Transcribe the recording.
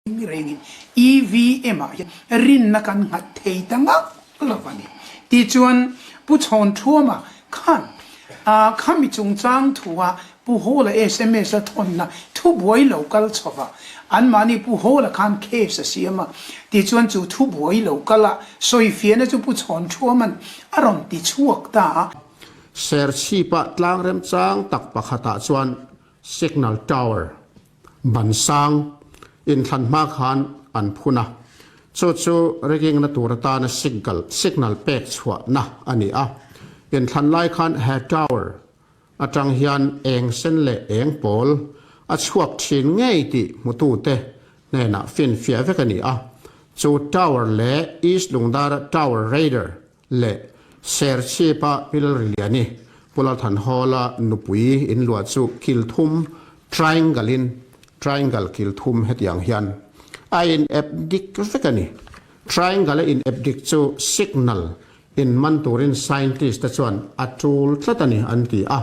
Rengin EVM ah hian rinna kan nghat thei ta ngak lo a ni. Tichuan Pu Chhawnthuama khan khami chungchang thua Pu Hawla sms a thawnna thubuai lo kal chho va, anmahni Pu Hawla khan case a siam a, tichuan chu thubuai lo kal a sawifiahna chu Pu Chhawnthuama'n a rawn ti chhuak ta a. Serchhipa tlang remchang tak pakhatah chuan Signal Tower Ban sang inthlan hma khan an phun a, chu chu rigging na tur atana signal signal pek chhuahna a ni a. Inthlan lai khan he tower atang hian eng sen leh eng pawl a chhuak thin ngei tih hmutute hnenah finfiah vek a ni a. Chu tower leh East Lungdara Tower Radar leh Serchhipa Pilriliani Pulalthan Hall-a nupui inluah chu kil thum triangle-in triangle kil thum hetiang hian a in ep dik vek a ni. Triangle a in ep dik chu signal in man turin scientist te chuan a tul tlat a ni an ti a.